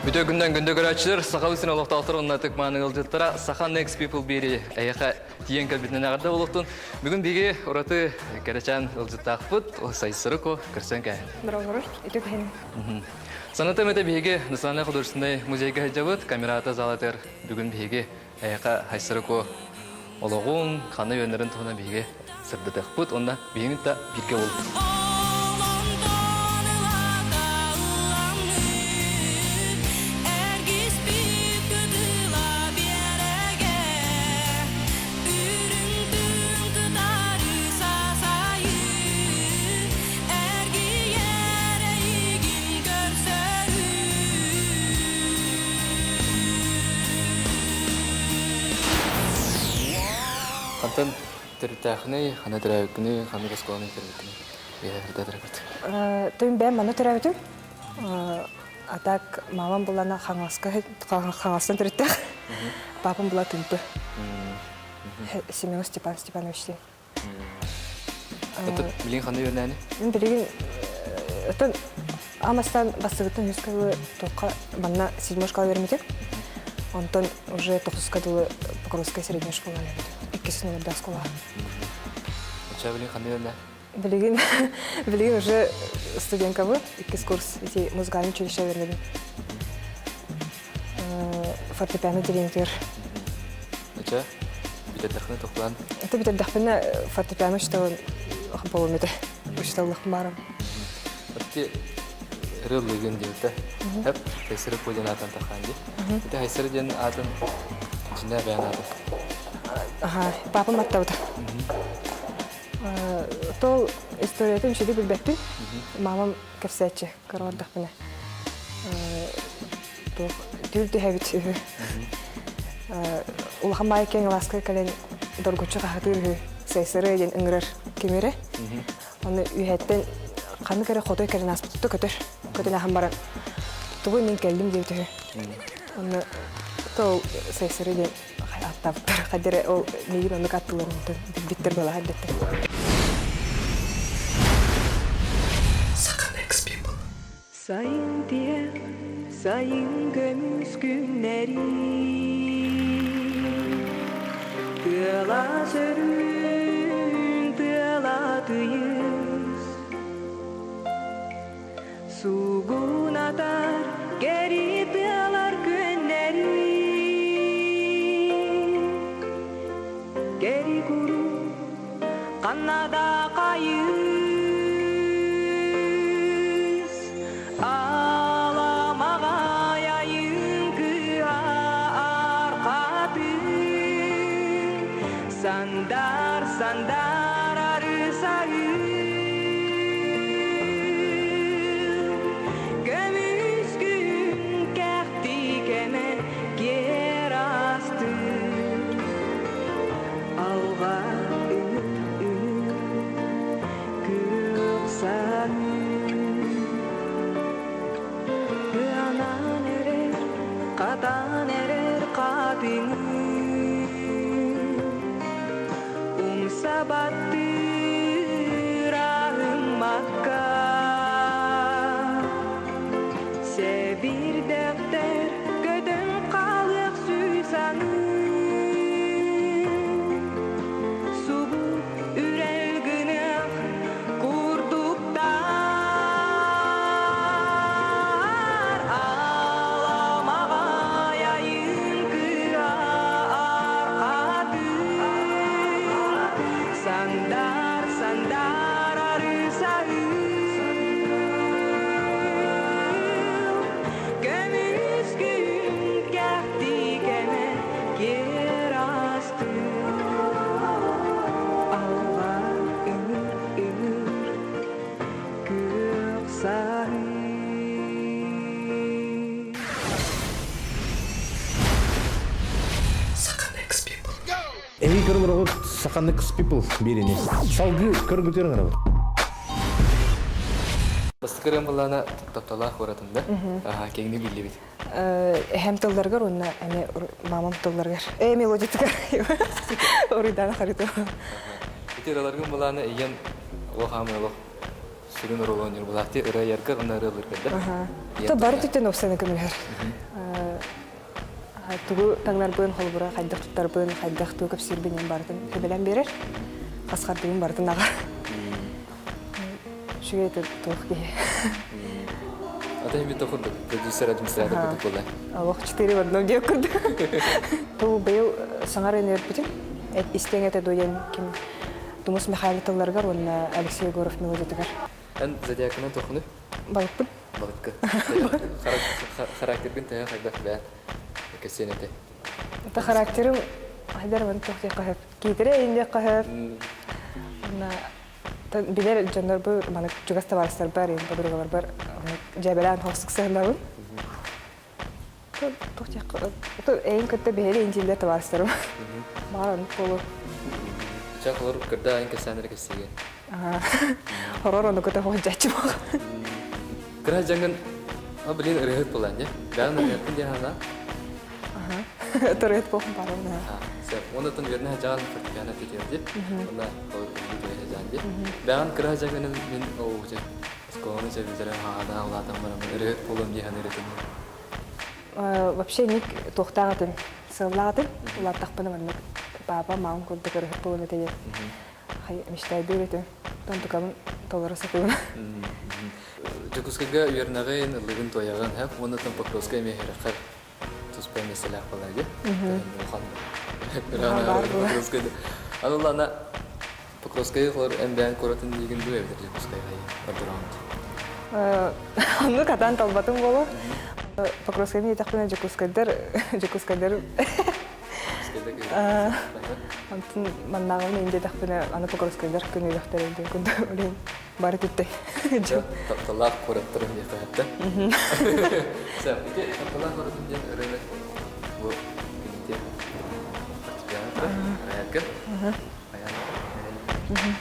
Үтүө күннэн күндү көрөөччүлэр, Саха сирин олохтоохторо уонна ытык мааны ыалдьыттара Саха Next People биэри эйиэхэ тиийэн кэлбитинэн эҕэрдэ буолуохтун. Бүгүн биһиги ураты кэрэчээн ыалдьыттаахпыт Сайсырыко көрсөн кээһин. Здорово, үтүө күһүн. Санатым этэ биһиги Национальный художественный музейга сылдьабыт, камерата залатыгар бүгүн биһиги эйиэхэ Сайсырыко олоҕун, ханна үөннэрин туһунан биһиги сырдатыахпыт уонна биһигин да бииргэ буолуохпут. Хантан төрүттээхиний, ханна төрөөбүккүнүй, ханнык оскуоланы бүтэрбиккиний? Үөһээ Тым бэйэм манна төрөөбүтүм. А так мамам булана Хаҥаласка Хаҥаластан төрүттээх. Папам була Тымпы. Семенов Степан Степанович диэн. Отут билигин ханна үөрэнээни? Мин билигин отон амастан бастыгыттан үскэ дылы туохха манна седьмой школа үөрэммитим. Онтон уже тохсуска дылы Покровская средняя школа үөрэммитим. Иккис номердаах школа. Оччо билигин ханна үөрэнэ? Билигин билигин уже студенткабын, иккис курс ити музыкальный училище үөрэнэбин. Фортепиано отделениетигэр. Оччо бүтэрдэххинэ тохтоон? Это бүтэрдэхпинэ фортепиано учителын буолуом этэ. Учителлыхпын баарым. Ити ырыалыгын диэбитэ. Хэп Хайсыры диэн аатын тахаан дии. Ити Хайсыры диэн аатын дьинэ бэйэн аатын. Аха, папам аттабыта. Тол историятын үчүгэй билбэппин. Мамам кэпсээччи кыра Туох түүл түһэбит үһү. Улахан баай киэҥ алааска кэлэн доргуччу хаһытыыр үһү. Сайсары диэн ыҥырар кимирэ. Оны үһэттэн ханнык эрэ хотой кэлэн ааспытта көтөр. Көтөн ахан баран тугу мин кэллим диэбит үһү. Онно тол Сайсары диэн аттаабыттар. Хаддere ол миигин оннук аттыларын билбиттэр балаһан дэттэр. Саха People. Сайын тиэх, сайын көмүс күннэри Тыала сөрүүн, тыала тыйыс Сугунатар кэри тыалар күөннэри Кэри куру ханна да хайыс Аламаҕай айын кыа арқатын Сандар, сандар арысайын Көмүс күн кэхти кэмэ киэр астын Алға үміт күөх Кыанан эрэр, хатан эрэр хатыҥы Умса баттыыр аһыммакка Сэбирдэхтэр көтөн хаалыах сүүсаҥы Субу үрэл гыныах курдуктар Аламаҕай айын кыа архатын Сандар, сандар арысаһын Көмүс күн кэхти кэмэ киэр астын Алға үмүр үмүр күөх саһын Саха Next People. Эһи көрөр Саха Next People биэриини. Салгыы көргүтүөр ыҥырабыт. Бастакы ырыам тапталаах куоратында. Аха, киэҥник биллибит. Эһэм тылларыгар уонна эмиэ мамам тылларыгар. Э, мелодиятыгар уруйдаана харытыа. Ити ыраларгын былааны ийэм олох аамай олох. сүрүн оруолу оонньуур булаахтыы ырыа айаргар уонна ырыалыыргар да. То бары түттэн уопсайынан көмөлөһөр. Тугу таҥнарбын, холобура, хайдах туттарбын, хайдах тугу кэпсиирбин диэн барытын сүбэлээн биэрэр. Хас хардыыбын барытын аҕар. Үчүгэй туох киһи. Ата химит курдук продюсер администратор курдук буолла. Олох четыре в одном диэк курдук. Ту быйыл саҥар өнөрбүтүм. Истиэҥ этэ дуо диэн ким Тумус Михайло тылларыгар уонна Алексей Егоров мелодиятыгар. Эн зодиакынан тохуну? Балыкпын. Балыкка. Характербын төһө хайдах бээн кэсиэн этэ? Это характерым хайдар ман туох диэххэ сөп. Киитэрэ иин диэххэ сөп. Уонна билэр дьоннорбу маны чугас табаарыстарбар, подругаларбар дьээбэлээн хоһсук сыһынабын. Туох диэххэ эйин кытта биһири интиллэр табаарыстарым. Баар оннук буолуо. Ча холор кырда айын кэсээннэри кэссигэ. Хорор ону кытта хоһдьааччы буол. Кыра дьаҥын а блин ырыһыт буолан дьэ. Бэҕэн ырыһыттын диэн хана. Ырыһыт буолун баран. Сөп. Оннотон үөрнэ жаан фортепиано тетиэрди. Онна ди. Бэҕэн кыра дьаҥын мин оу дьэ. Оскуоланы сөбүлэрэ хаана улаатан баран ырыһыт буолуом диэн ырытым. Вообще ник туохтаах этим, сыаллаах этим. Улааттахпына маннык папа, мамам курдук ырыһыт буолуом этэ диэн мечтайдыыр этим. Онтукабын толоро сатыыбын. Дьокуускайга үөрэнэҕин, ыллыгын туойаҕын, һэп уонна там Покровскай эмиэ үөрэххэр туспа миэстэлээх буолар дии. Улахан Покровскай. Аны ыллаана Покровскайы холор эн куоратын диигин дуу эбэтэр Дьокуускайга ордороҕун Оннук атаан талбатым буолуо. Покровскайны диэтэхпинэ Дьокуускайдар Дьокуускайдар Онтон маннааҕыбын иин диэтэхпинэ аны Покровскайдар күнүүлэхтэр диэн курдук билин бары түттэй. Тапталлаах куораттарым диэххэ сөптө. Сөп. Ити тапталлаах куоратым диэн ырыаны бу күнүтэ фортепиано аяргын. Аян.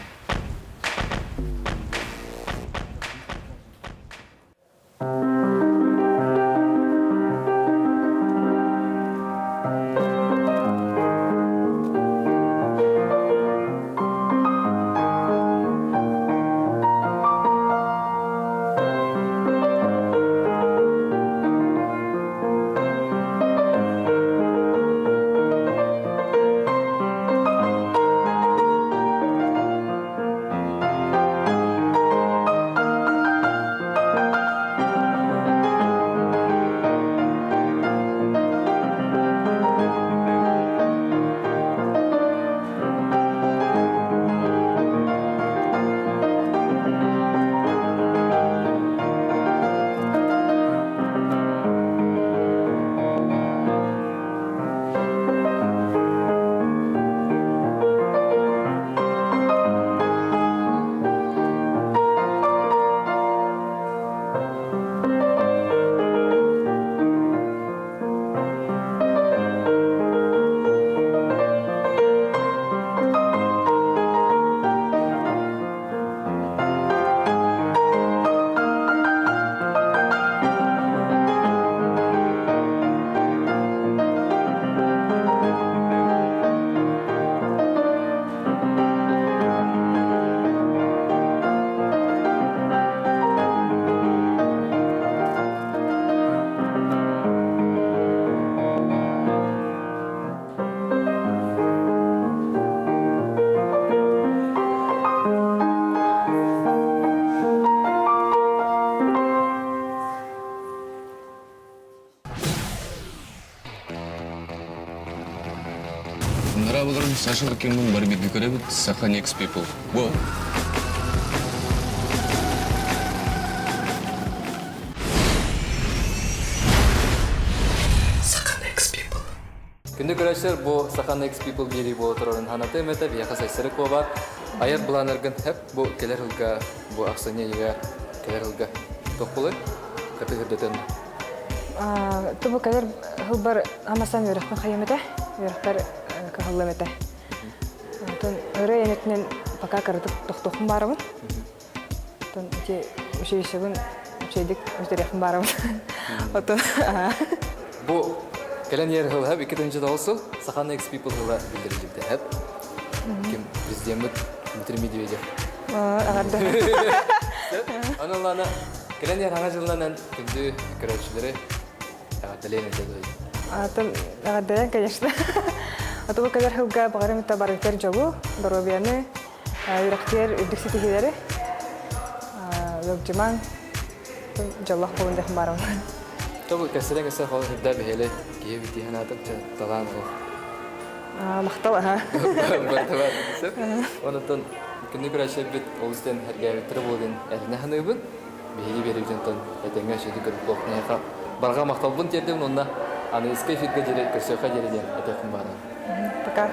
Нравыларын Саша Лукинмын бары бирге көрөбүт Саха Next People. Wow. Саха Next People. Күндү көрөөччүлэр, бу Саха Next People биэрии буола турарын ханатыам этэ, биһиэхэ Сайсары куобар. Айар былаанаргын хэп бу кэлэр сылга, бу ахсынньы ыйыгар кэлэр сылга туох буолуой? Каты үрдэтэн. Тубу кэлэр сылбар амасан үөрэхпин хайым этэ, үөрэхпэр кыһаллым этэ. Онтон ырыа энэтинэн пока кыратык тохтуохпун баарабын. Оттон ити училищебын үчүгэйдик бүтэриэхпин баарабын. Оттон Бу кэлэн иһэр сыл 2009 сыл Саха Next People сыла биллэриллибитэ Ким президеммит Дмитрий Медведев. Аҕарда. Аны ыллана кэлэн иһэр хаҥа дьылынан күндү көрөөччүлэри эҕэрдэлиэн этэ дуо? Атын эҕэрдэлэн, конечно. Аты бу кэлэр сылга баҕарым ita барытар дьолу, доруобуйаны, үрэхтиэр үрдүк ситиһиилэри, ыалдьымаҥ, дьоллоох буолун диэх баарым. Тобу кэсэрэ кэсэ хол үрдэ бэһэлэ киһи битиһэн атып талаан олох. Махтал аха. Бартабар. Онотон күнү көрөчөбүт олус ден эргээбиттэрэ буолун эрне ханыыбын. Биһиги берүүтүнтэн этэҥҥэ сүдү көрүп буолуохха барҕа махталбын тиэрдэбин уонна аныгыскы эфиргэ диэри көрсүөххэ диэри диэн этиэхпин баҕарабын. Пока.